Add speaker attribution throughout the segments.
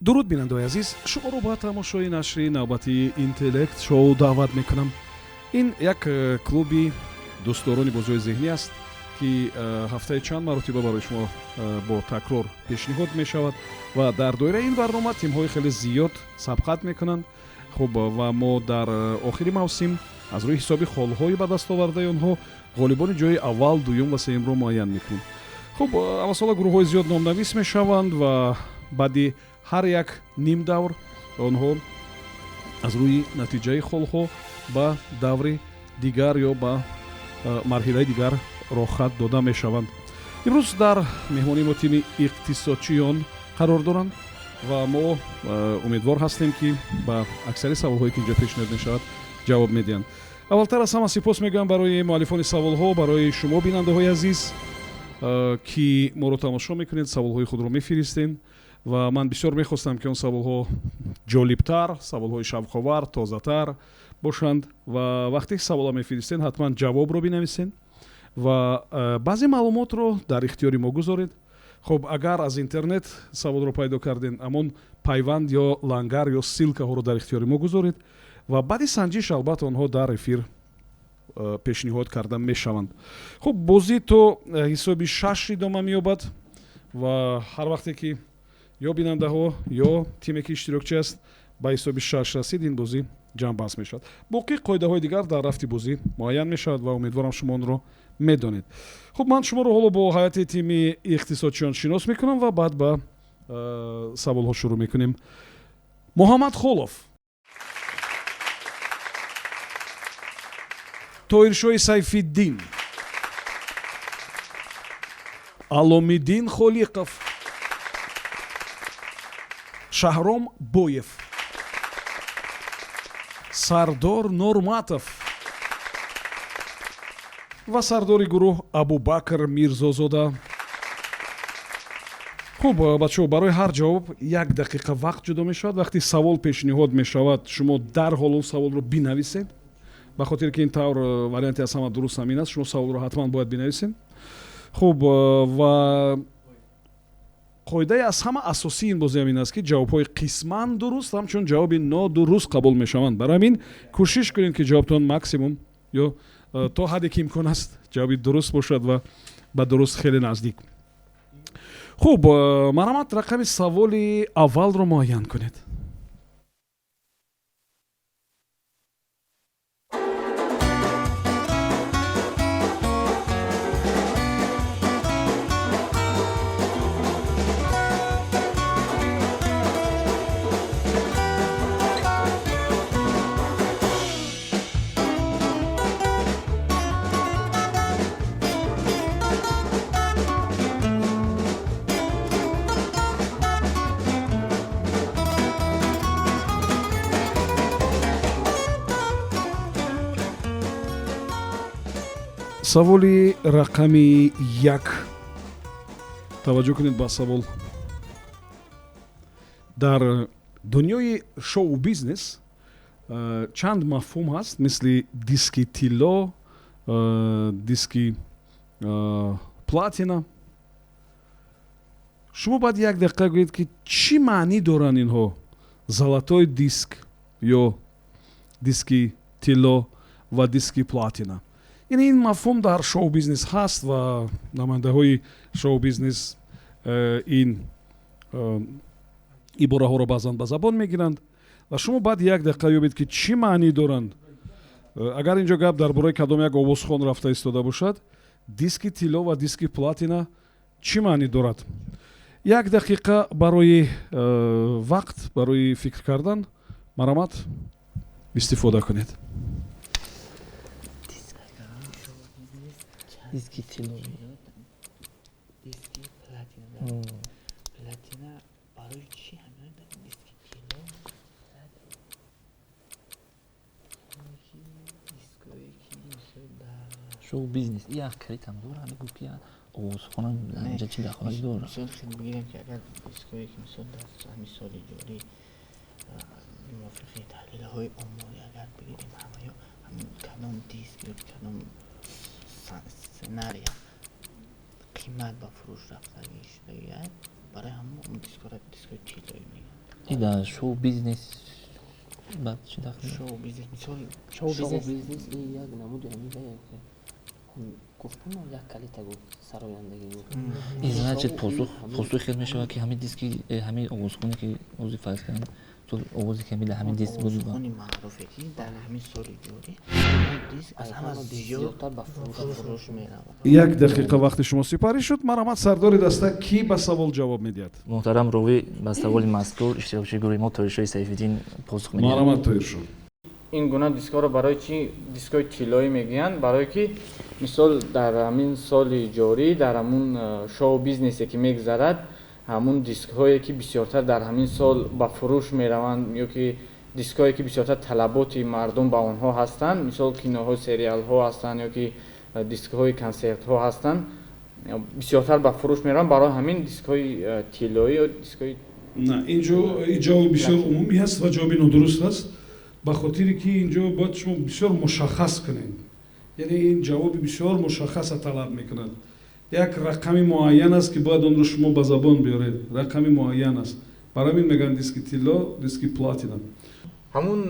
Speaker 1: Дуруд, бинандаои азиз, шуморо ба тамошои нашри навбатии Интеллект Шоу даъват мекунам. Ин як клуби дӯстдорони бозиҳои зеҳнӣ аст, ки ҳафтаи чанд маротиба барои шумо бо такрор пешниҳод мешавад ва дар доираи ин барнома тимҳои хеле зиёд сабқат мекунанд. Хуб, ва мо дар охири мавсим аз рӯи ҳисоби холҳои ба даст овардаи онҳо ғолибони ҷои аввал, дуюм ва сеюмро муайян мекунем. Хуб, ҳамасола гурӯҳҳои зиёд номнавис мешаванд ва баъди ҳар як ним давр онҳо аз рӯи натиҷаи холҳо ба даври дигар ё ба марҳилаи дигар роҳхат дода мешаванд. Имрӯз дар меҳмонии мо тими иқтисодчиён қарор доранд ва мо умедвор ҳастем, ки ба аксари саволҳое, ки инҷо пешниҳод мешавад, ҷавоб медиҳанд. Аввалтар аз ҳама сипос мегӯям барои муаллифони саволҳо, барои шумо, бинандаҳои азиз, ки моро тамошо мекунед, саволҳои худро мефиристед. Ва ман бисёр мехостам, ки он саволҳо ҷолибтар, саволҳои шавқовар, тозатар бошанд. Ва вақте савола мефиристед, ҳатман ҷавобро бинависед ва баъзе маълумотро дар ихтиёри мо гузоред. Хуб, агар аз интернет саволро пайдо кардем, ҳамон пайванд ё лангар ё ссылка ҳоро дар ихтиёри мо гузоред ва баъди санҷиш, албатта, онҳо дар эфир пешниҳод карда мешаванд. Хуб, бозӣ то ҳисоби шаш идома меёбад ва ҳар вақте ки ё бинандаҳо, ё тиме, ки иштирокчӣ аст, ба ҳисоби шаш расид, ин бозӣ ҷамъбаст мешавад. Боқӣ қоидаҳои дигар дар рафти бозӣ муайян мешавад ва умедворам, шумо онро медонед. Хуб, ман шуморо ҳоло бо ҳайати тими иқтисодчиён шинос мекунам ва баъд ба саволҳо шурӯъ мекунем. Муҳаммад Холов, Тоиршоҳи Сайфиддин, Аломиддин Холиқов, Шаҳром Боев, Сардор Норматов ва сардори гурӯҳ Абубакр Мирзозода. Хуб, бачаҳо, барои ҳар ҷавоб як дақиқа вақт ҷудо мешавад. Вақте савол пешниҳод мешавад, шумо дарҳол он саволро бинависед, ба хотире ки ин тавр варианти аз ҳама дуруст ҳамин аст. Шумо саволро ҳатман бояд бинависед. Хуб, ва қоидаи аз ҳама асосии ин бозӣ ҳамин аст, ки ҷавобҳои қисман дуруст ҳамчун ҷавоби нодуруст қабул мешаванд. Барои ҳамин кӯшиш кунед, ки ҷавобтон максимум ё то ҳадде ки имкон аст ҷавоби дуруст бошад ва ба дуруст хеле наздик. Хуб, марҳамат, рақами саволи аввалро муайян кунед. Саволи рақами 1. Таваҷҷӯҳ кунед ба савол. Дар дунёи шоу бизнес чанд мафҳум ҳаст, мисли диски тилло, диски платина. Шумо бояд як дақиқа гӯед, ки чӣ маънӣ доранд инҳо: золотой диск ё диски тилло ва диски платина. Яъне ин мафҳум дар шоу бизнес ҳаст ва намояндаҳои шоу бизнес ин ибораҳоро баъзан ба забон мегиранд ва шумо бояд як дақиқа ёбед, ки чӣ маънӣ доранд. Агар инҷо гап дар бораи кадом як овозхон рафта истода бошад, диски тилло ва диски платина чӣ маънӣ дорад? Як дақиқа барои вақт барои фикр кардан, марҳамат, истифода кунед.
Speaker 2: Диски тилло.
Speaker 3: Диски платина. Платина барои чӣ? Ҳамин диски тилло, диское ки мисол дар
Speaker 2: шоу бизнес як клитам дора, ҳами гуфт, ки овозхона инҷа чӣ дахолат дорад?
Speaker 3: Мисол хел бигирем, ки агар диское ки мисол дар ҳамин соли ҷорӣ мувофиқи таҳлилҳои оморӣ агар бигирем, ҳамаё ҳамин кадом диск ё кадом сценария қимат ба фурӯш рафтагӣ шудагиай, барои ҳамон дискора дискои тиллоӣ мегӯянд.
Speaker 2: И дар шоу бизнес баъд чӣ дахл?
Speaker 3: Шоу бизнес, мисол,
Speaker 4: шоу бизнес и як намуди ҳамин гуфтам, як калита гуфт, сарояндагӣ гуфт.
Speaker 2: И значит, посух хел мешавад, ки ҳамин диски, ҳамин овозхоне, ки ози фарз кардам, овозе ки ҳамин ҳамин диск буд,
Speaker 3: овозхони маъруфе, ки дар ҳамин соли ҷорӣ диск аз ҳама зиёдтар ба фурӯш меравад.
Speaker 1: Як дақиқа вақти шумо сипарӣ шуд. Марҳамат, сардори даста, кӣ ба савол ҷавоб медиҳад?
Speaker 2: Муҳтарам ровӣ, ба саволи мазкур иштирокчии гурӯҳи мо Тоиршоҳи Сайфиддин посух медиҳад.
Speaker 1: Марҳамат, Тоиршоҳ.
Speaker 5: Ин гуна дискҳоро барои чӣ дискҳои тиллоӣ мегӯянд? Барое ки, мисол, дар ҳамин соли ҷорӣ дар ҳамун шоу бизнесе ки мегузарад, ҳамун дискҳое ки бисёртар дар ҳамин сол ба фурӯш мераванд ё ки дискҳое ки бисёртар талаботи мардум ба онҳо ҳастанд, мисол, киноҳо, сериалҳо ҳастанд ё ки дискҳои консертҳо ҳастанд, бисёртар ба фурӯш мераванд. Барои ҳамин дискҳои тиллоӣ ё дискҳои
Speaker 1: На, инҷо ҷавоби бисёр умумӣ аст ва ҷавоби нодуруст аст, ба хотире ки инҷо бояд шумо бисёр мушаххас кунед, яъне ин ҷавоби бисёр мушаххаса талаб мекунад. Як рақами муайян аст, ки бояд онро шумо ба забон биёред. Рақами муайян аст, барои ҳамин мегӯянд диски тилло, диски платина.
Speaker 5: Ҳамун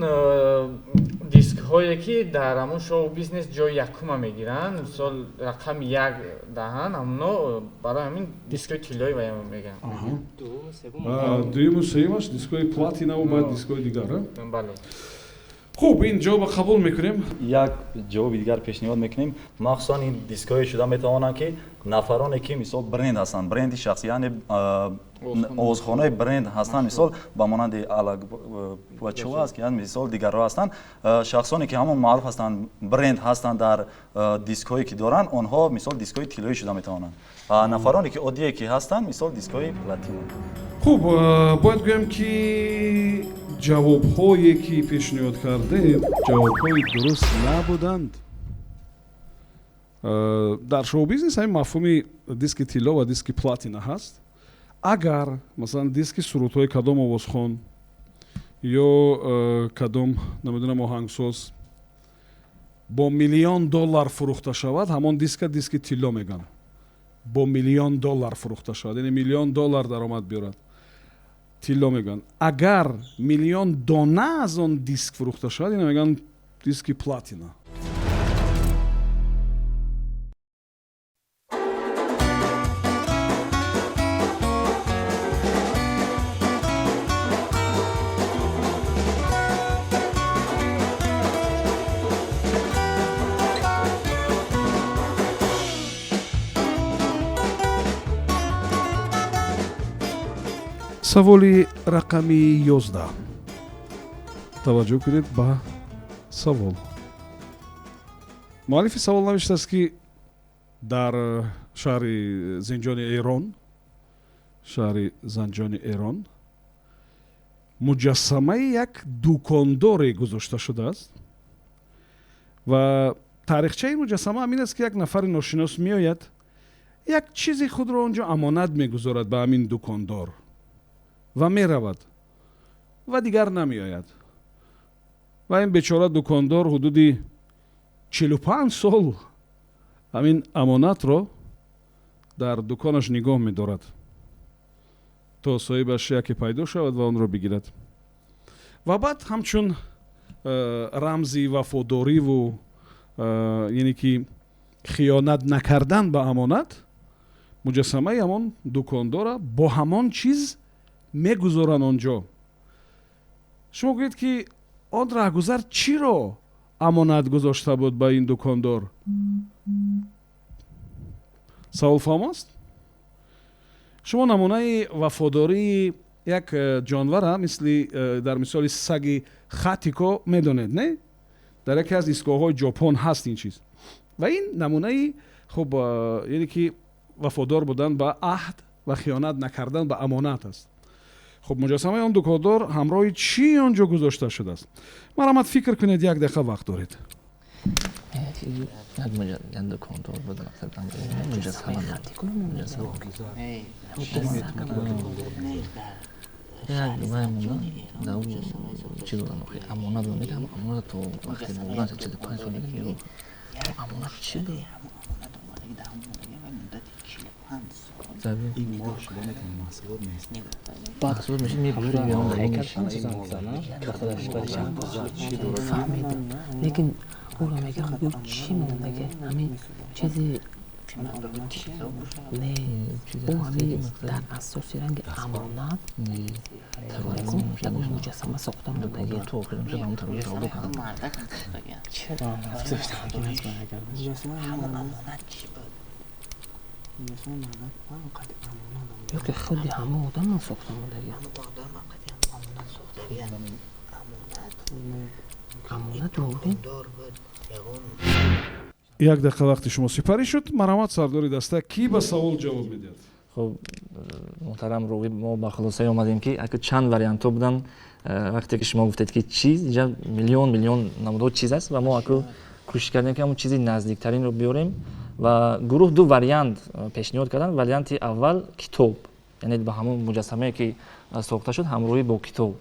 Speaker 5: дискҳое ки дар ҳамун шоу бизнес ҷои якума мегиранд, мисол, рақами як даҳанд, ҳамуно барои ҳамин дискҳои тиллоӣ вая мегӯянд.
Speaker 1: Дуюму сеюмаш дискҳои платинаву баъд дискҳои дигар.
Speaker 5: Бале.
Speaker 1: Хуб, ин ҷавоба қабул мекунем.
Speaker 6: Як ҷавоби дигар пешниҳод мекунем. Махсусан ин дискҳое шуда метавонанд, ки нафароне ки, мисол, бренд ҳастанд, бренди шахсӣ, яъне овозхонаи бренд ҳастанд, мисол, ба монанди Алла Пугачёва аст, ки мисол дигарро ҳастанд, шахсоне ки ҳамон маъруф ҳастанд, бренд ҳастанд, дар дискҳое ки доранд, онҳо, мисол, дискҳои тиллоӣ шуда метавонанд. Нафароне ки оддие ки ҳастанд, мисол, дискҳои платина.
Speaker 1: Хуб, бояд гӯям, ки ҷавобҳое ки пешниҳод кардед, ҷавобҳои дуруст набуданд. Дар шоу-бизнес ҳамин мафҳуми диски тилло ва диски платина ҳаст. Агар, масалан, диски сурудҳои кадом овозхон ё кадом, намедонам, оҳангсоз бо миллион доллар фурӯхта шавад, ҳамон диска диски тилло мегӯянд. Бо миллион доллар фурӯхта шавад, яъне миллион доллар даромад биёрад, тилло мегӯянд. Агар миллион дона аз он диск фурӯхта шавад, ина мегӯянд диски платина. Саволи рақами 11. Таваҷҷӯҳ кунед ба савол. Муаллифи савол навиштааст, ки дар шаҳри Зинҷони Эрон, шаҳри Занҷони Эрон, муҷассамаи як дукондоре гузошта шудааст ва таърихчаи муҷассама ҳамин аст, ки як нафари ношинос меояд, як чизи худро он ҷо амонат мегузорад ба ҳамин дукондор ва меравад ва дигар намеояд. Ва ин бечора дукондор ҳудуди 45 сол ҳамин амонатро дар дуконаш нигоҳ медорад, то соҳибаш яке пайдо шавад ва онро бигирад. Ва баъд ҳамчун рамзи вафодориву яъне ки хиёнат накардан ба амонат, муҷассамаи ҳамон дукондора бо ҳамон чиз мегузоранд он ҷо. Шумо гӯед, ки он раҳгузар чиро амонат гузошта буд ба ин дукондор? Савол фаҳм аст? Шумо намунаи вафодории як ҷонвара, мисли дар мисоли саги Хатико, медонед, не? Дар яке аз истгоҳҳои Ҷопон ҳаст ин чиз. Ва ин намунаи, хуб, яъне ки вафодор будан ба аҳд ва хиёнат накардан ба амонат аст. Хуб, муҷассамаи он дукондор ҳамроҳи чӣ он ҷо гузошта шудааст? Марҳамат, фикр кунед, як дақиқа вақт доред.
Speaker 2: Як дукондор буд, муҷассама. Як вай монда, дар чӣ додам, амонат мегам, амонат то вақти мурдан, 45 сол мегам. Амонат чӣ буд?
Speaker 6: Ин мол шуда метавонад, маҳсулот нест.
Speaker 2: Маҳсулот мешид, мепӯшид,
Speaker 4: фаҳмидам, лекин ӯро мегӯям, гӯ чӣ мондаги ҳамин чизи не, ӯ ҳамин дар асоси ранги амонат ягон муҷассама сохта мондаги. Ёки худи ҳамон одаман сохта мондаги. Амонат мумкин.
Speaker 1: Як дақиқа вақти шумо сипарӣ шуд. Марҳамат, сардори даста, кӣ ба савол ҷавоб медиҳад?
Speaker 2: Хуб, муҳтарам ровӣ, мо ба хулосае омадем, ки ака чанд вариантҳо буданд. Вақте ки шумо гуфтед, ки чиз инҷа миллион миллион намудҳо чиз аст, ва мо аку кӯшиш кардем, ки ҳамон чизи наздиктаринро биёрем, ва гурӯҳ ду вариант пешниҳод карданд. Варианти аввал китоб, яъне ба ҳамон муҷассамае ки сохта шуд ҳамроҳӣ бо китоб,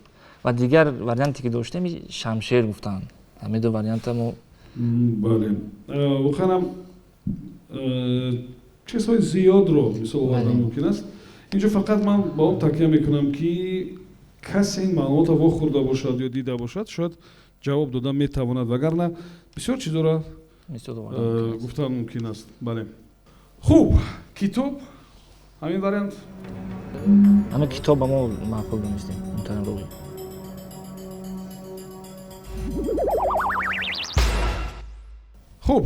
Speaker 2: ва дигар варианте ки доштем шамшер гуфтанд. Ҳамин ду варианта мо.
Speaker 1: Бале, воқеан чизҳои зиёдро мисол овардан мумкин аст. Инҷо фақат ман ба он такя мекунам, ки касе ин маълумотро вохӯрда бошад ё дида бошад, шояд ҷавоб дода метавонад, вагарна бисёр чизҳоро гуфтан мумкин аст. Бале, хуб, китоб ҳамин вариант.
Speaker 2: Ҳамин китоб ба мо маъқул донистем, муҳтарам ровӣ.
Speaker 1: Хуб,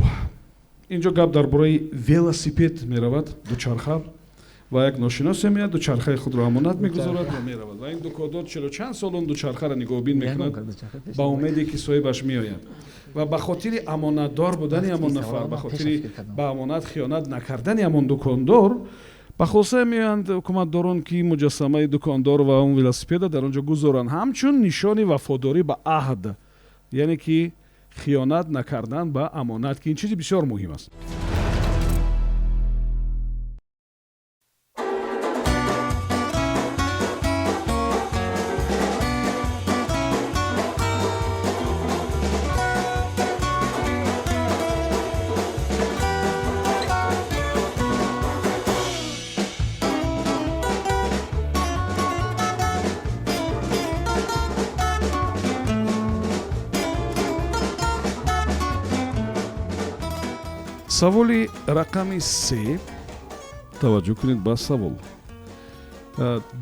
Speaker 1: инҷо гап дар бораи велосипед меравад, дучарха, ва як ношиносе меяд, дучархаи худро амонат мегузорад ва меравад, ва ин дукондор чилу чанд сол он дучархаро нигоҳбин мекунад ба умеде ки соҳибаш меояд, ва ба хотири амонатдор будани ҳамон нафар, ба хотири ба амонат хиёнат накардани ҳамон дукондор, ба хулоса меоянд ҳукуматдорон, ки муҷассамаи дукондор ва он велосипеда дар он ҷо гузоранд ҳамчун нишони вафодорӣ ба аҳд, яъне ки хиёнат накардан ба амонат, ки ин чизи бисёр муҳим аст. Саволи рақами 3. Таваҷҷӯҳ кунед ба савол.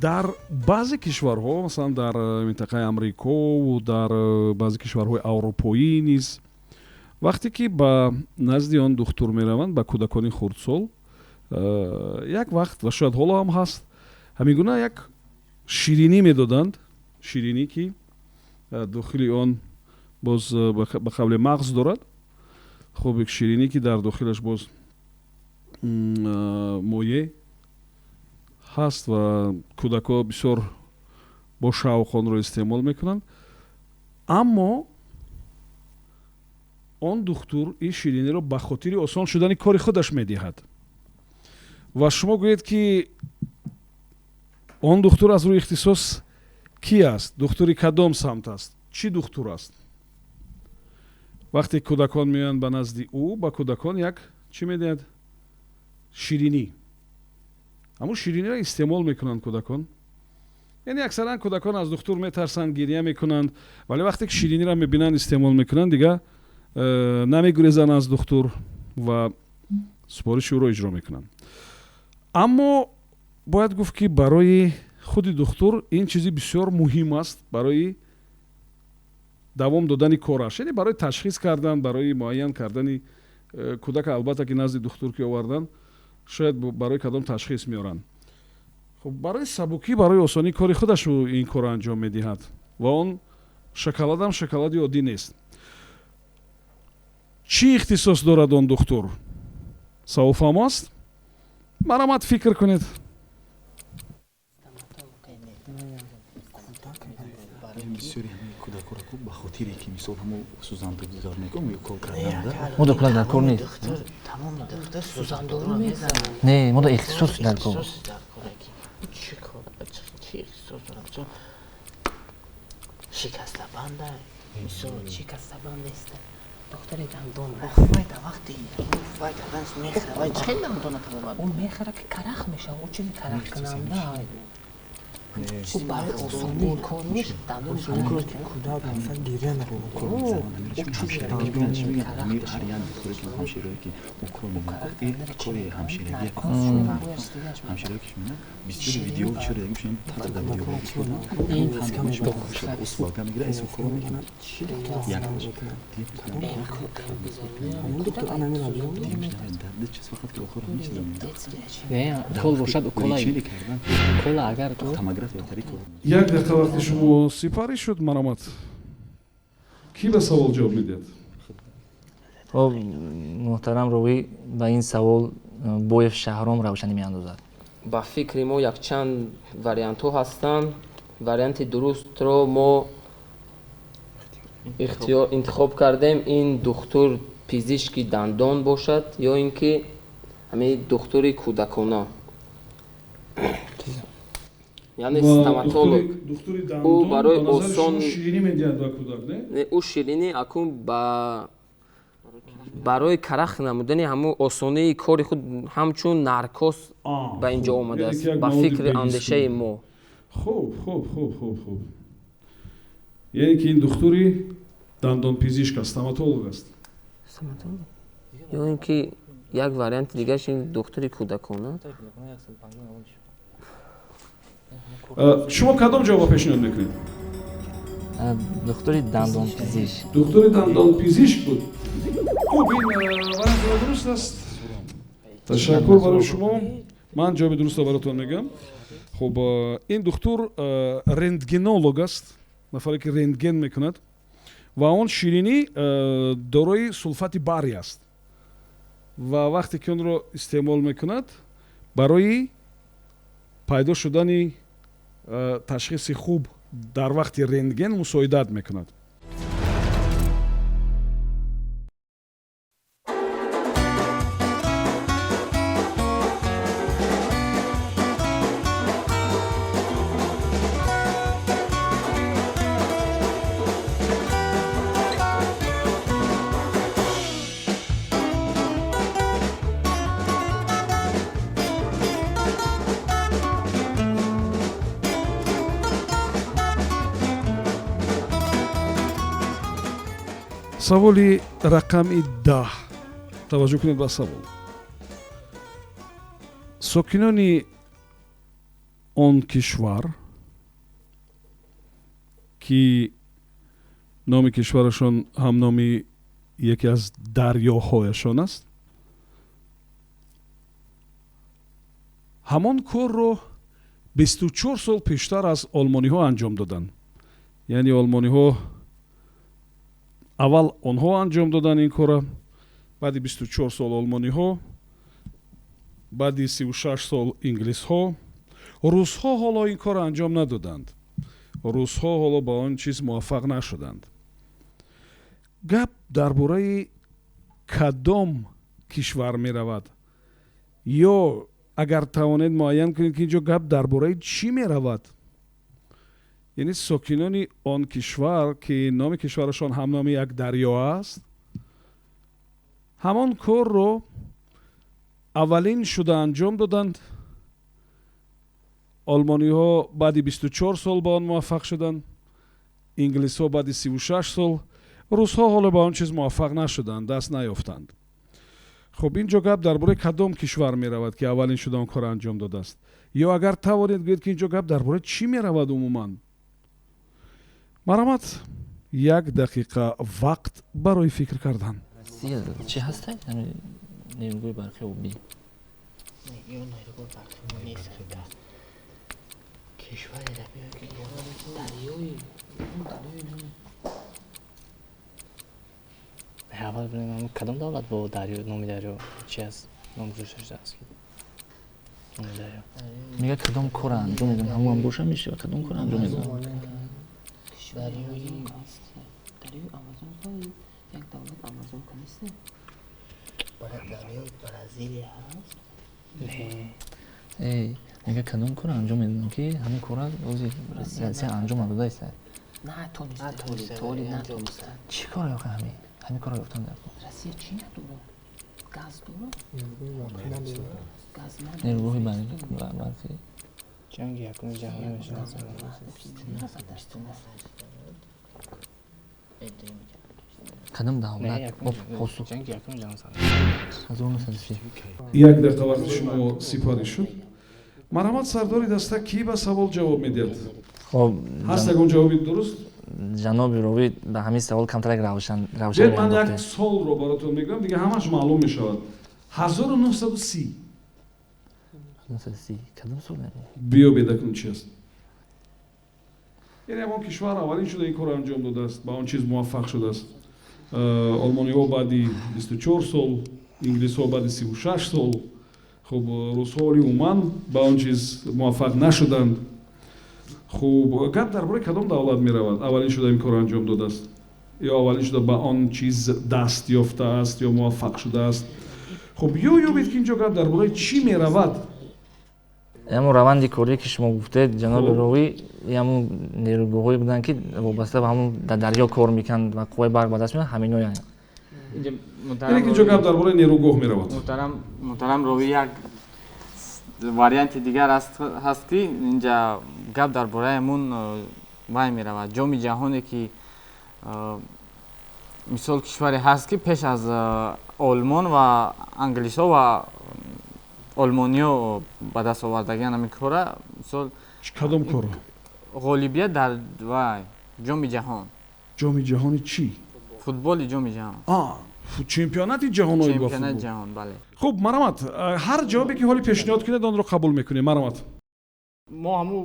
Speaker 1: Дар баъзе кишварҳо, масалан дар минтақаи Амрикову дар баъзе кишварҳои аврупоӣ низ, вақте ки ба назди он духтур мераванд, ба кӯдакони хурдсол, як вақт ва шояд ҳоло ҳам ҳаст, ҳамин гуна як ширинӣ медоданд, ширинӣ ки дохили он боз ба қавле мағз дорад. Хуб, як ширинӣ ки дар дохилаш боз моеъ ҳаст ва кӯдакҳо бисёр бо шавқ онро истеъмол мекунанд. Аммо он духтур ин шириниро ба хотири осон шудани кори худаш медиҳад, ва шумо гӯед, ки он духтур аз рӯи ихтисос кӣ аст, духтури кадом самт аст, чӣ духтур аст? Вақте кӯдакон меоянд ба назди ӯ, ба кӯдакон як чӣ медиҳад? Ширинӣ. Ҳамун шириниро истеъмол мекунанд кӯдакон. Яъне аксаран кӯдакон аз духтур метарсанд, гиря мекунанд, вале вақте ки шириниро мебинанд, истеъмол мекунанд, дигар намегурезанд аз духтур ва супориши ӯро иҷро мекунанд. Аммо бояд гуфт, ки барои худи духтур ин чизи бисёр муҳим аст барои давом додани кораш, яъне барои ташхис кардан, барои муайян кардани кӯдака. Албатта ки назди духтур ки овардан, шояд барои кадом ташхис меоранд. Хуб, барои сабукӣ, барои осонии кори худаш ӯ ин корро анҷом медиҳад, ва он шоколадам шоколади оддӣ нест. Чӣ ихтисос дорад он духтур? Савол фаҳмо аст? Марҳамат, фикр кунед.
Speaker 6: Бисёри ҳамин кӯдакҳоро ку ба хотире ки мисол ҳамо сӯзандорӣ мекунам, укол карданда.
Speaker 2: Мо дар кӯдак дар кор нест.
Speaker 3: Тамоми духтур сӯзандору мезанад.
Speaker 2: Не, мо дар ихтисос дар кор.
Speaker 3: Ихтисос дар кор, ки чӣ кор, чӣ ихтисос дорам? Мисол шикастабанда, мисол
Speaker 4: шикастабанд нест. Духтури дандон.
Speaker 3: Вай да вақти вай карданаш мехӯра, вай чӣ хел дандона табобат?
Speaker 4: Ӯ мехӯра ки карах мешава, ӯ чизи карахкунанда. Ӯ барои осонии кораш дандони
Speaker 7: кӯдак масалан гиря накунад.
Speaker 4: Ӯ чизе
Speaker 6: ҳар як духтуре ки ҳамшираое ки укол мекунад, кори ҳамширагӣ ҳамшираое ки мекунад, бисёри видео чиро мешавад, танҳо дар видео услуга мегирад, эс укол мекунад.
Speaker 4: Не, укол бошад, укола. Укола агар
Speaker 1: як дақиқа вақти шумо сипарӣ шуд, маромад. Кӣ ба савол ҷавоб медиҳад?
Speaker 2: Хоб, муҳтарам ровӣ, ба ин савол Боев Шаҳром равшанӣ меандозад.
Speaker 4: Ба фикри мо якчанд вариантҳо ҳастанд. Варианти дурустро мо интихоб кардем. Ин духтур пизишки дандон бошад ё ин ки ҳамин духтури кӯдакона, яъне стоматолог.
Speaker 1: Ӯ барои осон ширинӣ медиҳад ба кӯдак, не?
Speaker 4: Ӯ ширинӣ акун барои карах намудани ҳамун осонии кори худ ҳамчун наркоз ба ин ҷо омадааст, ба фикри андешаи мо.
Speaker 1: Хуб, хуб, хуб, хуб, хуб. Яъне ки ин духтури дандонпизишк аст, стоматолог аст.
Speaker 4: Стоматолог ё ин ки як варианти дигараш ин духтури кӯдакона.
Speaker 1: Шумо кадом ҷавобро пешниҳод мекунед?
Speaker 2: Духтури дандонпизишк.
Speaker 1: Духтури дандонпизишк буд. Хуб, ин вариант дуруст аст. Ташаккур барои шумо. Ман ҷавоби дурустро баротон мегӯям. Хуб, ин духтур рентгенолог аст, нафаре ки рентген мекунад, ва он ширинӣ дорои сулфати барий аст ва вақте ки онро истеъмол мекунад, барои пайдо шудани ташхиси хуб дар вақти рентген мусоидат мекунад. Саволи рақами 10. Таваҷҷӯҳ кунед ба савол. Сокинони он кишвар, ки номи кишварашон ҳам номи яке аз дарёҳояшон аст, ҳамон корро 24 сол пештар аз олмониҳо анҷом доданд. Яъне олмониҳо аввал онҳо анҷом доданд ин корро, баъди 24 сол олмониҳо, баъди 36 сол инглисҳо. Русҳо ҳоло ин корро анҷом надоданд. Русҳо ҳоло ба он чиз муваффақ нашуданд. Гап дар бораи кадом кишвар меравад? Ё агар тавонед муайян кунед, ки инҷо гап дар бораи чӣ меравад? Яъне сокинони он кишвар, ки номи кишварашон ҳам номи як дарё аст, ҳамон корро аввалин шуда анҷом доданд. Олмониҳо баъди 24 сол ба он муваффақ шуданд, инглисҳо баъди 36 сол, русҳо ҳоло ба он чиз муваффақ нашуданд, даст наёфтанд. Хуб, ин ҷо гап дар бораи кадом кишвар меравад, ки аввалин шуда он корро анҷом додааст? Ё агар тавонед гӯед, ки ин ҷо гап дар бораи чӣ меравад умуман? Марҳамат, як дақиқа вақт барои фикр кардан.
Speaker 2: Чӣ ҳаста? Нерӯгоҳи барқи обӣ.
Speaker 3: Ё нерӯгоҳи барқи нест. Кишваре ки
Speaker 4: дарёи
Speaker 8: аввал бинем, кадом давлат бо дарё, номи дарё чи аст, ном гузошта шудааст номи дарё.
Speaker 2: Мега кадом кора анҷом медиҳам, ҳамон боша мешава, кадом кора анҷом медиҳам?
Speaker 4: Дарёи Амазонка, як давлат Амазонка нест?
Speaker 3: Дарёи Бразилия ҳаст?
Speaker 8: Не.
Speaker 2: Эй, мега кадом кора анҷом медиҳам, ки ҳамин кора ози Россия анҷом надодааст.
Speaker 4: Натониста, толи натониста.
Speaker 2: Чӣ кор охи ҳамин? Ҳамин корро ёфтан дар
Speaker 3: Россия чӣ надорад? Газ дорад? Газ надорад.
Speaker 2: Нерӯгоҳи барқӣ.
Speaker 8: Ҷанги якуми ҷаҳонӣ мешавад.
Speaker 2: Кадом давлат посух?
Speaker 8: Ҷанги якуми ҷаҳон сар.
Speaker 2: 1930.
Speaker 1: Як дақиқа вақти шумо сипарӣ шуд. Марҳамат, сардори даста, кӣ ба савол ҷавоб медиҳад?
Speaker 2: Хоб,
Speaker 1: ҳаст ягон ҷавоби дуруст?
Speaker 2: Ҷаноби ровӣ, ба ҳамин савол камтарак равшан равшан
Speaker 1: Биёед, ман як солро баротон мегӯям, дига ҳамаш маълум мешавад. 1930.
Speaker 2: 1930 кадом сол?
Speaker 1: Биёбед акнун чи аст. Яъне ҳамон кишвар аввалин шуда ин корро анҷом додааст, ба он чиз муваффақ шудааст. Олмониҳо баъди 24 сол, инглисҳо баъди 36 сол, хуб, русҳо оли умуман ба он чиз муваффақ нашуданд. Хуб, гап дар бораи кадом давлат меравад, аввалин шуда ин корро анҷом додааст ё аввалин шуда ба он чиз даст ёфтааст ё муваффақ шудааст? Хуб, ё ёбед, ки ин ҷо гап дар бораи чӣ меравад.
Speaker 2: Ҳамон раванди корие, ки шумо гуфтед, ҷаноби ровӣ, ҳамон нерӯгоҳҳое буданд, ки вобаста ба ҳамон дар дарё кор мекунанд ва қувваи барқ ба даст меоранд, ҳаминоянд.
Speaker 1: Яъне ки ин ҷо гап дар бораи нерӯгоҳ меравад.
Speaker 5: Муҳтарам ровӣ, як варианти дигар ҳаст, ки инҷа гап дар бораи ҳамун вай меравад, ҷоми ҷаҳоне, ки мисол кишваре ҳаст, ки пеш аз Олмон ва англисҳо ва олмониҳо ба даст овардагиан ҳамин кора, мисол.
Speaker 1: Кадом корро?
Speaker 5: Ғолибият дар вай ҷоми ҷаҳон.
Speaker 1: Ҷоми ҷаҳони чӣ?
Speaker 5: Футболи ҷоми ҷаҳон.
Speaker 1: Чемпионати ҷаҳон оид ба
Speaker 5: чемпионати
Speaker 1: футбол.
Speaker 5: Ҷаҳон, бале.
Speaker 1: Хуб, марҳамат, ҳар ҷавобе, ки ҳоли пешниҳод кунед, онро қабул мекунем. Марҳамат.
Speaker 5: Мо ҳамун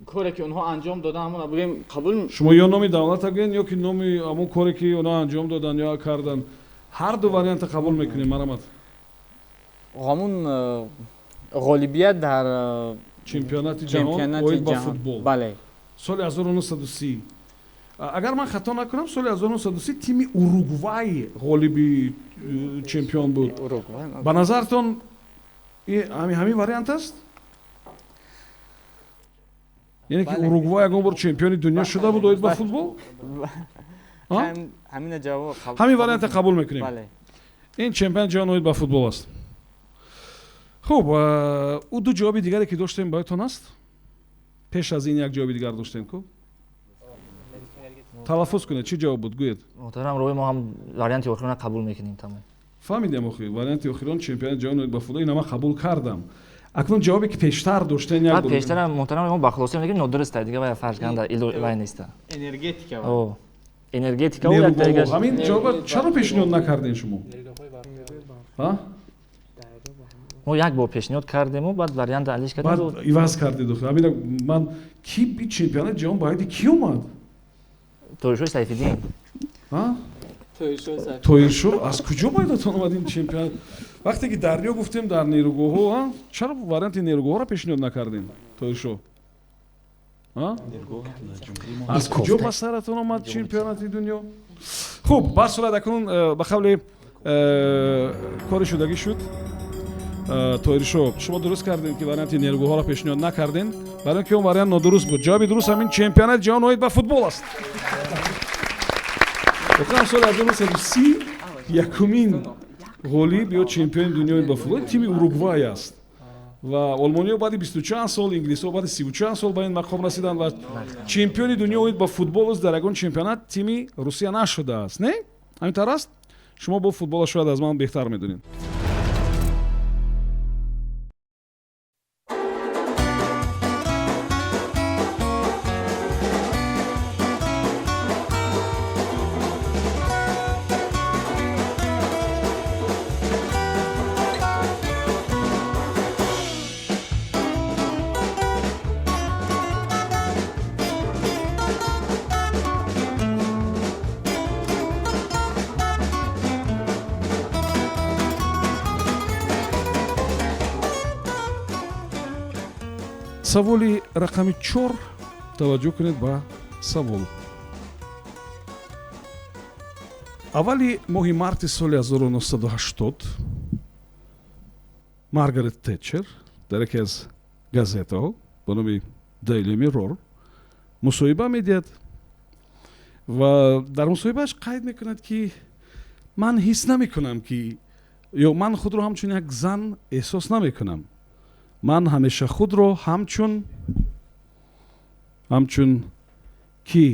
Speaker 5: коре, ки онҳо анҷом доданд, ҳамонро бигӯем, қабул.
Speaker 1: Шумо ё номи давлата гӯед, ё ки номи ҳамон коре, ки онҳо анҷом доданд ё карданд. Ҳар ду варианта қабул мекунем. Марҳамат.
Speaker 5: Ҳамун ғолибият дар
Speaker 1: чемпионати ҷаҳон
Speaker 5: чемпионати
Speaker 1: оид ба
Speaker 5: ҷаҳон.
Speaker 1: футбол.
Speaker 5: Бале.
Speaker 1: Соли 1930, агар ман хато накунам, соли 1930 тими Уругвай ғолиби чемпион буд. Ба назартон ҳамин вариант аст? Яъне ки Уругвай ягон бор чемпиони дунё шуда буд оид ба футбол?
Speaker 5: Ҳамина ҷавоб.
Speaker 1: Ҳамин варианта қабул мекунем.
Speaker 5: Бале.
Speaker 1: Ин чемпионати ҷаҳон оид ба футбол аст. Хуб, ӯ ду ҷавоби дигаре, ки доштем, ба ёдтон аст? Пеш аз ин як ҷавоби дигар доштем ку, талаффуз кунед, чӣ ҷавоб буд, гӯед.
Speaker 2: Муҳтарам ровӣ, мо ҳам варианти охирона қабул мекунем, тамом.
Speaker 1: Фаҳмидем, охи варианти охирон чемпионати ҷаҳон оид ба футбол, ина ман қабул кардам. Акнун ҷавобе, ки пештар доштем, як бор.
Speaker 2: Пештара, муҳтарам, мо ба хулоса мегӯем, нодуруст, дига вай фарз кардан дар вай неста.
Speaker 5: Энергетика.
Speaker 2: Энергетика.
Speaker 1: Ҳамин ҷавоба чаро пешниҳод накардем шумо?
Speaker 2: Мо як бор пешниҳод кардему, баъд варианта алиш кардем.
Speaker 1: Баъд иваз кардед. Охи ҳамина ман ки чемпионати ҷаҳон ба ҳайди кӣ омад?
Speaker 2: Тоиршоҳ Сайфиддин.
Speaker 1: Тоиршоҳ аз куҷо пайдотон омад ин чемпионат? Вақте ки дарё гуфтем, дар нерӯгоҳҳо, чаро варианти нерӯгоҳҳоро пешниҳод накардем, Тоиршоҳ? Аз куҷо ба саратон омад чемпионати дунё? Хуб, ба сурат акнун ба қавли кори шудагӣ шуд. Тоиршоҳ, шумо дуруст кардем, ки варианти нерӯгоҳҳоро пешниҳод накардем, барои ки он вариант нодуруст буд. Ҷавоби дуруст ҳамин чемпионати ҷаҳон оид ба футбол аст. Воқеан, соли 1930 якумин ғолиб ё чемпиони дунё оид ба футбол тими Уругвай аст ва олмониҳо баъди бисту чанд сол, инглисҳо баъди сиву чанд сол ба ин мақом расиданд ва чемпиони дунё оид ба футбол аст. Дар ягон чемпионат тими Русия нашудааст, не? Ҳамин тавр аст? Шумо бо футбола шояд аз ман беҳтар медонед. Саволи рақами 4. Таваҷҷӯҳ кунед ба савол. Аввали моҳи марти соли 1980 Маргарет Тетчер дар яке аз газетаҳо ба номи Daily Mirror мусоҳиба медиҳад ва дар мусоҳибааш қайд мекунад, ки Ман ҳис намекунам ки, ё ман худро ҳамчун як зан эҳсос намекунам. Ман ҳамеша худро ҳамчун кӣ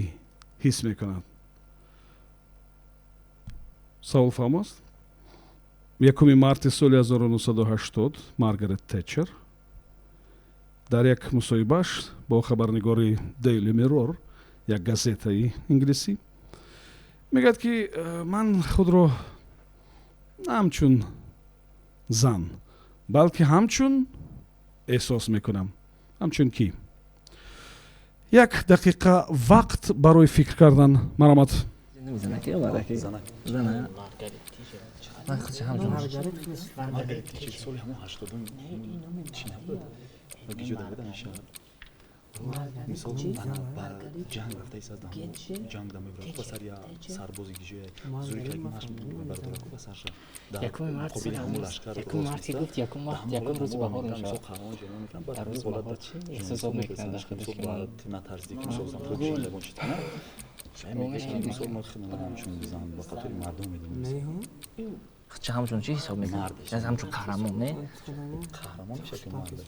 Speaker 1: ҳис мекунам? Савол фаҳмост? 1 марти соли 1980 Маргарет Тэтчер дар як мусоҳибааш бо хабарнигори Daily Mirror, як газетаи инглисӣ, мегӯяд ки ман худро на ҳамчун зан, балки ҳамчун эҳсос мекунам. Ҳамчун кӣ? 1 дақиқа вақт барои фикр кардан. Марҳамат.
Speaker 6: Мисол ба ҷанг рафта истад, ҷанг да мебурад ба сар я сарбози гиҷоя зури ки маш бардораку ба сарша
Speaker 8: якуми март, якуми марти гуфт, якум март якум рӯзи баҳор мешавад. Дар рӯзи баҳор чӣ эҳсосот мекунад дар худаш ки ман
Speaker 6: натарсиди ки мисол ягон чиз мисол ма ҳамчун зан ба қатори мардум медонем.
Speaker 2: Чӣ ҳамчун чӣ ҳисоб мекунад? Ҳамчун қаҳрамон, не?
Speaker 6: Қаҳрамон мешавад ки мард.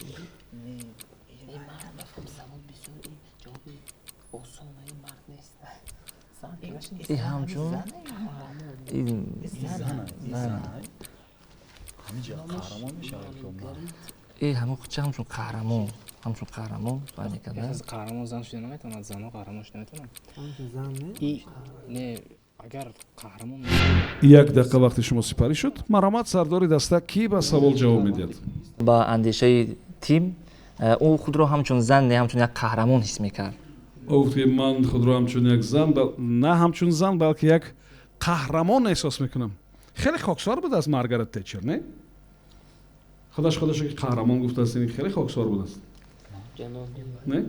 Speaker 2: И ҳамчун и ҳамон чӣ ҳамчун қаҳрамон, ҳамчун қаҳрамон баъд мекарда.
Speaker 8: Қаҳрамон зан шуда наметавонад, занҳо қаҳрамон шуда наметавонанд. И не, агар қаҳрамон.
Speaker 1: 1 дақиқа вақти шумо сипарӣ шуд. Марҳамат, сардори даста, кӣ ба савол ҷавоб медиҳад?
Speaker 2: Ба андешаи тим ӯ худро ҳамчун зан не, ҳамчун як қаҳрамон ҳис мекард.
Speaker 1: Ӯ гуфт ки ман худро ҳамчун як зан, на ҳамчун зан, балки як қаҳрамон эҳсос мекунам. Хеле хоксор будааст Маргарет Тэтчер, не? Худаш худашо ки қаҳрамон гуфтааст, ин хеле хоксор будааст. Не?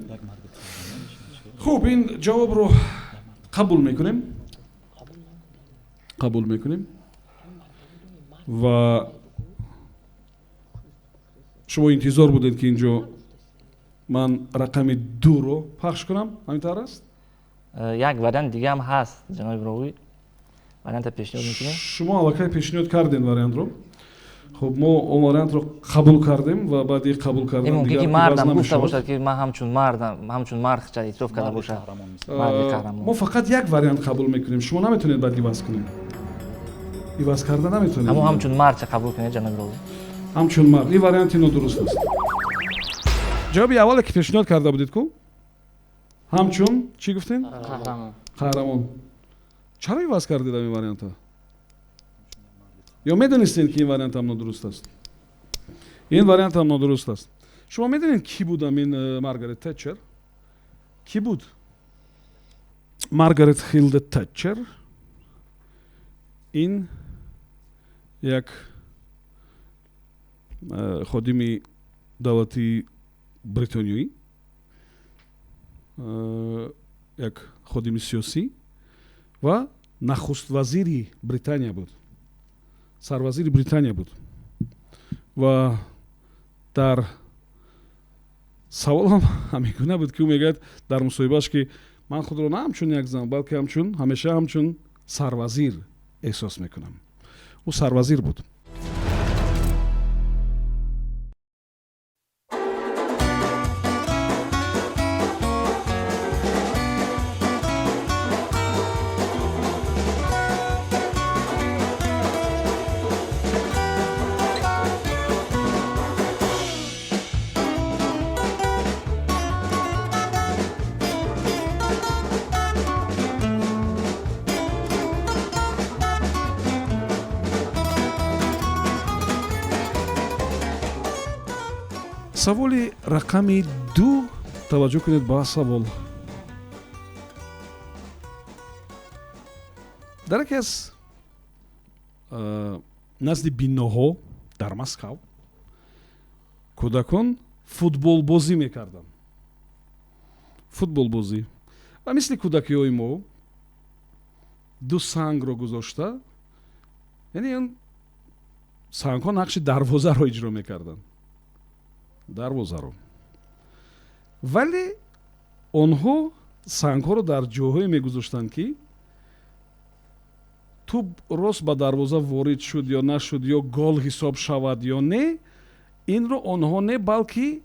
Speaker 1: Хуб, ин ҷавобро қабул мекунем. Қабул мекунем. Ва шумо интизор будед ки инҷо ман рақами 2-ро пахш кунам, ҳамин тавр аст?
Speaker 2: Як вариант дига ҳам ҳаст, ҷаноби ровӣ. Варианта пешниҳод мекунем.
Speaker 1: Шумо аллакай пешниҳод кардем вариантро. Хуб, мо он вариантро қабул кардем ва баъди қабул кардан
Speaker 2: мумкин ки мардам гуфта бошад ки ман ҳамчун мардам, ҳамчун мард ча эътироф карда бошад. Марди қаҳрамон.
Speaker 1: Мо фақат як вариант қабул мекунем. Шумо наметавонед баъд иваз кунед. Иваз карда наметавонед.
Speaker 2: Аммо ҳамчун мард ча қабул кунед, ҷаноби ровӣ.
Speaker 1: Ҳамчун мард. Ин варианти нодуруст аст. Ҷавоби аввале ки пешниҳод карда будед ку? Ҳамчун чӣ гуфтем?
Speaker 5: Қаҳрамон.
Speaker 1: Қаҳрамон. Чаро иваз кардед ҳамин варианта? Ё медонистед ки ин вариант ҳам нодуруст аст? Ин вариант ҳам нодуруст аст. Шумо медонед кӣ буд ҳамин Маргарет Тэтчер? Кӣ буд? Маргарет Хилда Тэтчер ин як ходими давлати бритониёӣ, як ходими сиёсӣ ва нахуствазири Британия буд. Сарвазири Британия буд. Ва дар саволам ҳамин гуна буд ки ӯ мегӯяд дар мусоҳибааш ки ман худро на ҳамчун як зан, балки ҳамчун ҳамеша ҳамчун сарвазир эҳсос мекунам. Ӯ сарвазир буд. Саволи рақами 2. Таваҷҷӯҳ кунед ба савол. Дар яке аз назди биноҳо дар Москав кӯдакон футболбозӣ мекарданд. Футболбозӣ. Ва мисли кӯдакиҳои мо 2 сангро гузошта, яъне он сангҳо нақши дарвозаро иҷро мекарданд. Дарвозаро. Вале онҳо сангҳоро дар ҷоҳое мегузоштанд ки Тӯб рост ба дарвоза ворид шуд ё нашуд, ё гол ҳисоб шавад ё не, инро онҳо не, балки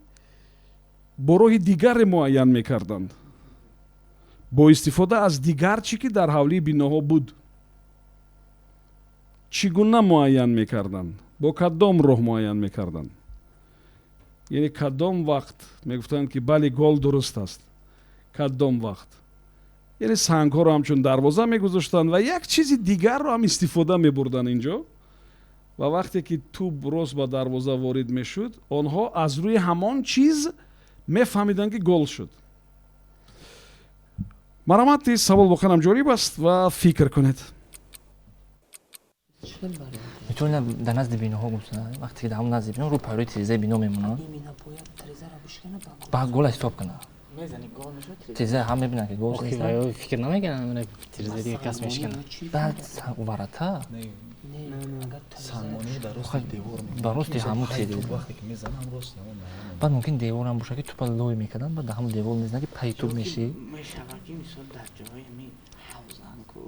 Speaker 1: бо роҳи дигаре муайян мекарданд, бо истифода аз дигар чӣ ки дар ҳавлии биноҳо буд. Чӣ гуна муайян мекарданд? Бо кадом роҳ муайян мекарданд? Яъне кадом вақт мегуфтанд, ки бале, гол дуруст аст? Кадом вақт? Яъне сангҳоро ҳамчун дарвоза мегузоштанд ва як чизи дигарро ҳам истифода мебурданд инҷо, ва вақте ки тӯб рост ба дарвоза ворид мешуд, онҳо аз рӯи ҳамон чиз мефаҳмиданд, ки гол шуд. Марҳамат, савол воқеан ҳам ҷолиб аст ва фикр кунед.
Speaker 2: Метавонад дар назди биноҳо гузоранд, вақте ки дар ҳамон назди бино рӯ паҳлӯи тирезаи бино мемонанд, ба гол ҳисоб кунанд. Тиреза ҳам мебинанд, ки гол.
Speaker 8: Фикр намекунанд, тиреза дига кас мешиканад.
Speaker 2: Баъд варата ба рости ҳамун тиреза, баъд мумкин деворам бошад, ки тӯпа лой мекарданд, баъд дар ҳамун девор мезанад, ки пайи тӯп мешӣ.
Speaker 3: Мешавад, ки мисол дар ҷоҳои ҳамин ҳавзан ку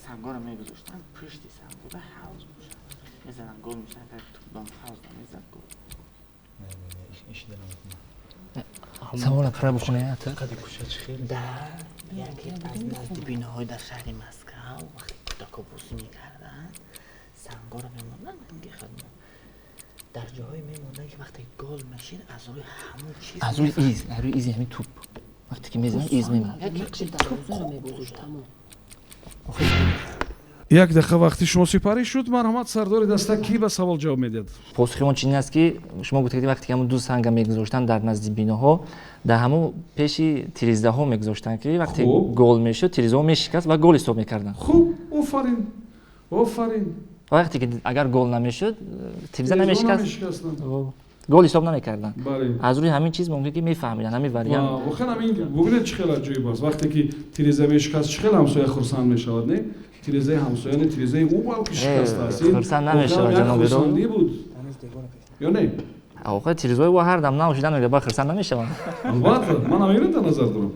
Speaker 3: сангоро мегузоштанд, пушти сангора ҳавз бошад, мезананд, гол мешавад. Агар тӯп ба ҳавз намезад, гол.
Speaker 2: Савола пурра бихонед.
Speaker 3: Дар яке аз назди биноҳои дар шаҳри Москав, вақте кӯдако бозӣ мекарданд, сангоро мемонданд, дар ҷоҳое мемонданд, ки вақте гол мешид, аз рӯи ҳамон чиз.
Speaker 2: Аз рӯи из, аз рӯи изи ҳамин тӯп, вақте ки мезанад, из мемонад.
Speaker 1: Як дақиқа вақти шумо сипарӣ шуд. Марҳамат, сардори даста, кӣ ба савол ҷавоб медиҳад?
Speaker 2: Посухи он чунин аст, ки шумо гуфтед, вақте ки ҳамун ду санга мегузоштанд дар назди биноҳо, дар ҳамун пеши тирезаҳо мегузоштанд, ки вақте гол мешуд, тирезаҳо мешикаст ва гол ҳисоб мекарданд.
Speaker 1: Хуб, офарин, офарин.
Speaker 2: Вақте ки агар гол намешуд, тиреза намешикаст, гол ҳисоб намекарданд. Аз рӯи ҳамин чиз мумкин ки мефаҳмиданд ҳамин вариант.
Speaker 1: Воқеан ҳамин, бубинед, чӣ хел аҷоиб аст. Вақте ки тиреза мешикаст, чӣ хел ҳамсоя хурсанд мешавад, не? Тирезаи ҳамсоя не, тирезаи ӯ балки шикастааст.
Speaker 2: Хурсанд намешавад, ҷаноби.
Speaker 1: Хурсандӣ буд ё не?
Speaker 2: Охир тирезаҳои ӯ ҳар дам нав шудан, ба хурсанд намешаванд.
Speaker 1: Албатта, ман ҳаминро дар назар дорам.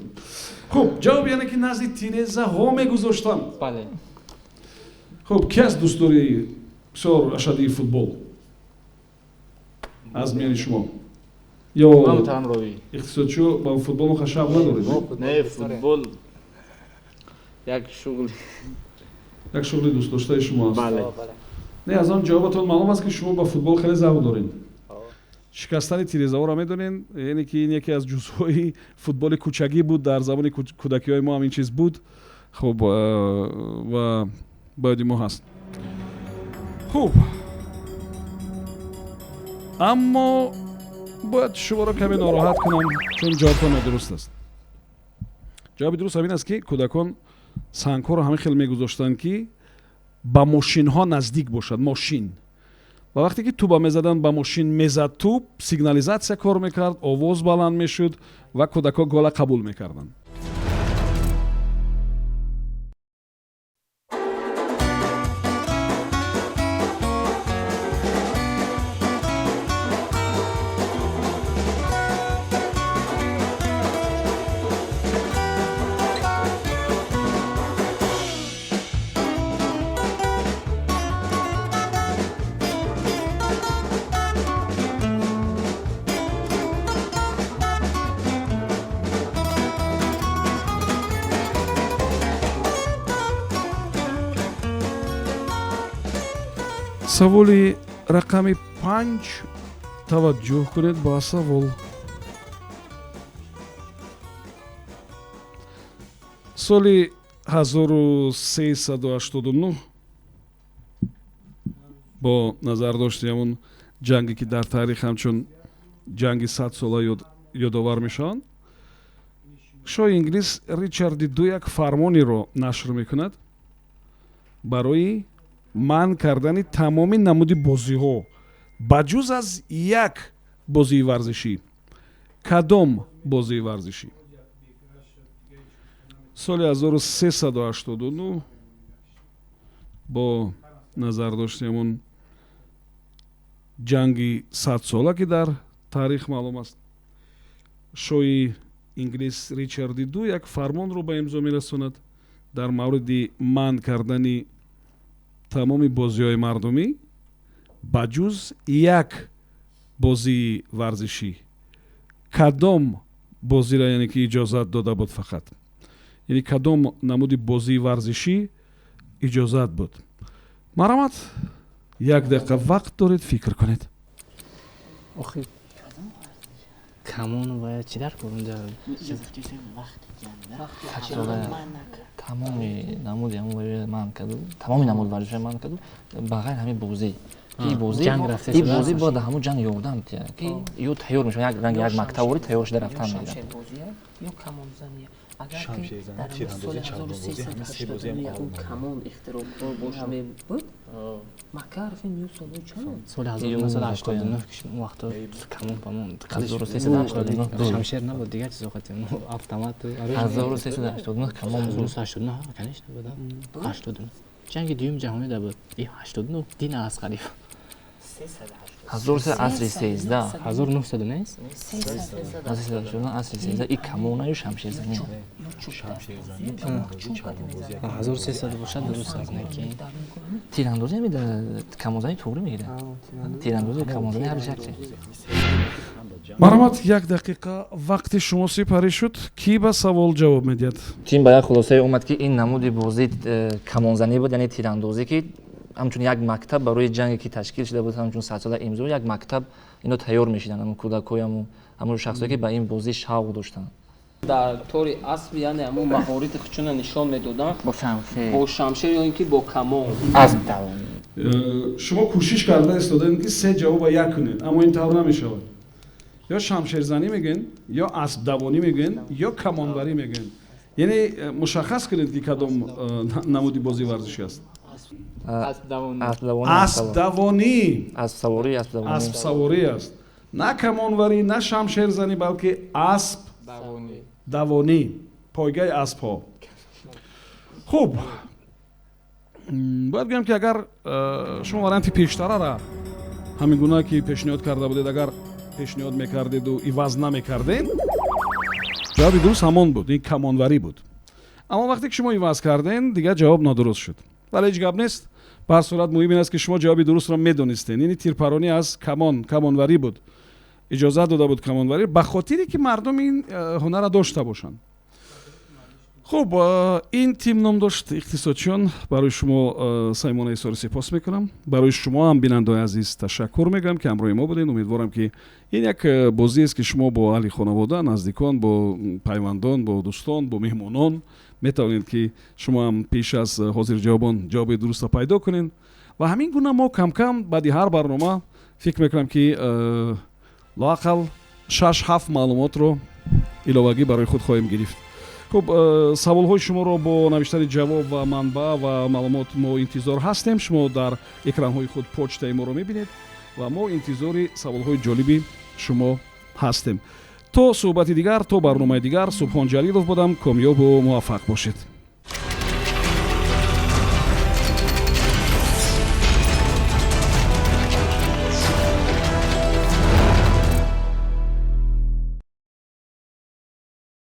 Speaker 1: Хуб, ҷавоб яъне ки назди тирезаҳо мегузоштам.
Speaker 8: Бале.
Speaker 1: Хуб, ки аст дӯстдори бисёр ашаддии футбол аз миёни шумо? Ё иқтисодчиё ба футбол мухашшаб надоред?
Speaker 5: Не, футбол як шуғли.
Speaker 1: Як шуғли дӯстдоштаи шумо аст?
Speaker 5: Бале.
Speaker 1: Не, аз он ҷавобатон маълум аст, ки шумо ба футбол хеле завқ доред. Шикастани тирезаҳоро медонед, яъне ки ин яке аз ҷузъҳои футболи кӯчагӣ буд, дар забони кӯдакиҳои мо ҳам ин чиз буд. Хуб, ва ба ёди мо ҳаст. Хуб, аммо бояд шуморо каме нороҳат кунам, чун ҷавобтон нодуруст аст. Ҷавоби дуруст ҳамин аст, ки кӯдакон сангҳоро ҳамин хел мегузоштанд, ки ба мошинҳо наздик бошад мошин, ва вақте ки тӯба мезаданд, ба мошин мезад тӯб, сигнализатсия кор мекард, овоз баланд мешуд ва кӯдакҳо гола қабул мекарданд. Саволи рақами 5. Таваҷҷӯҳ кунед ба савол. Соли 1389, бо назардошти ҳамон ҷанге, ки дар таърих ҳамчун ҷанги садсола ёдовар мешаванд, шоҳи инглис Ричарди Ду як фармонеро нашр мекунад барои манъ кардани тамоми намуди бозиҳо ба ҷуз аз як бозии варзишӣ. Кадом бозии варзишӣ? Соли 1389, бо назардошти ҳамон ҷанги садсола, ки дар таърих маълум аст, шоҳи инглис Ричарди Ду як фармонро ба имзо мерасонад. Дар мавриди манъ кардани тамоми бозиҳои мардумӣ, ба ҷуз як бозии варзишӣ. Кадом бозиро, яъне ки, иҷозат дода буд фақат, яъне кадом намуди бозии варзишӣ иҷозат буд? Марҳамат, як дақиқа вақт доред, фикр кунед.
Speaker 8: Охи, камон ва чӣ дар кор унҷа?
Speaker 2: Тамоми намуди ҳамон манъ карду, тамоми намуди варзишҳои манъ карду, ба ғайр ҳамин бозӣ. Ин бозӣ бояд дар ҳамун ҷанг ёрдам диҳад, ки ё тайёр мешавад, як ранги як мактабворӣ тайёр шуда рафтан мегирад.
Speaker 4: Ё камонзанӣ. Агар ки дар соли 1389 камон ихтироъ бош мебуд, Макаров ин ё солҳои чанд?
Speaker 8: Соли 1989 ки он вақто камон памон
Speaker 2: 1389.
Speaker 8: Шамшер набуд, дигар чизо қатем, автомат.
Speaker 2: 1389 камон буд.
Speaker 8: 1989, конечно, буд. 89 ҷанги дуюми ҷаҳонӣ да буд. И 89 дин аст қариб.
Speaker 2: Асри 13.
Speaker 8: 1900 нест?
Speaker 2: Асри 13 и камонаю шамшерзанӣ.
Speaker 8: 1300 бошад, дуруст аст, не ки
Speaker 2: Тирандозӣ ҳами камонзанӣ туғрӣ мегирад. Тирандозӣ, камонзанӣ ҳар як чиз.
Speaker 1: Марҳамат, як дақиқа вақти шумо сипарӣ шуд. Кӣ ба савол ҷавоб медиҳад?
Speaker 2: Тим ба як хулосае омад, ки ин намуди бозӣ камонзанӣ буд, яъне тирандозӣ, ки ҳамчун як мактаб барои ҷанге, ки ташкил шуда буд, ҳамчун садсола имзо як мактаб ино тайёр мешиданд, ҳамун кӯдакҳои, ҳамун шахсое, ки ба ин бозӣ шавқ доштанд.
Speaker 4: Дар тори асб, яъне ҳамун маҳорати худшона нишон медоданд.
Speaker 3: Бо шамшер.
Speaker 4: Бо шамшер ё ин ки бо камон.
Speaker 3: Асб давонӣ.
Speaker 1: Шумо кӯшиш карда истодаед, ки се ҷавоба як кунед, аммо ин тавр намешавад. Ё шамшерзанӣ мегӯен, ё аспдавонӣ мегӯен, ё камонварӣ мегӯен. Яъне мушаххас кунед, ки кадом намуди бозии варзишӣ аст. Аспдавонӣ.
Speaker 2: Аспсаворӣ.
Speaker 1: Аспсаворӣ аст, на камонварӣ, на шамшерзанӣ, балки асп давонӣ, пойгаи аспҳо. Хуб, бояд гӯям, ки агар шумо варианти пештарара, ҳамин гуна ки пешниҳод карда будед, агар пешниҳод мекардеду иваз намекардед, ҷавоби дуруст ҳамон буд, ин камонварӣ буд. Аммо вақте ки шумо иваз карден, дигар ҷавоб нодуруст шуд. Вале ҳеҷ гап нест, ба ҳар сурат муҳим ин аст, ки шумо ҷавоби дурустро медонистед. Ини тирпаронӣ аз камон, камонварӣ буд. Иҷозат дода буд камонварӣ ба хотире, ки мардум ин ҳунарро дошта бошанд. Хуб, ин тим ном дошт иқтисодчиён. Барои шумо самимона изҳори сипос мекунам. Барои шумо ҳам, бинандаои азиз, ташаккур мегӯям, ки ҳамроҳи мо будед. Умедворам, ки ин як бозиест, ки шумо бо аҳли хонавода, наздикон, бо пайвандон, бо дӯстон, бо меҳмонон метавонед, ки шумо ҳам пеш аз ҳозирҷавобон ҷавоби дурустро пайдо кунед. Ва ҳамин гуна мо камкам баъди ҳар барнома, фикр мекунам, ки лоақал шаш ҳафт маълумотро иловагӣ барои худ хоҳем гирифт. Хуб, саволҳои шуморо бо навиштани ҷавоб ва манбаъ ва маълумот мо интизор ҳастем. Шумо дар экранҳои худ почтаи моро мебинед ва мо интизори саволҳои ҷолиби шумо ҳастем. То суҳбати дигар, то барномаи дигар, Субҳон Ҷалилов будам. Комёбу муваффақ бошед.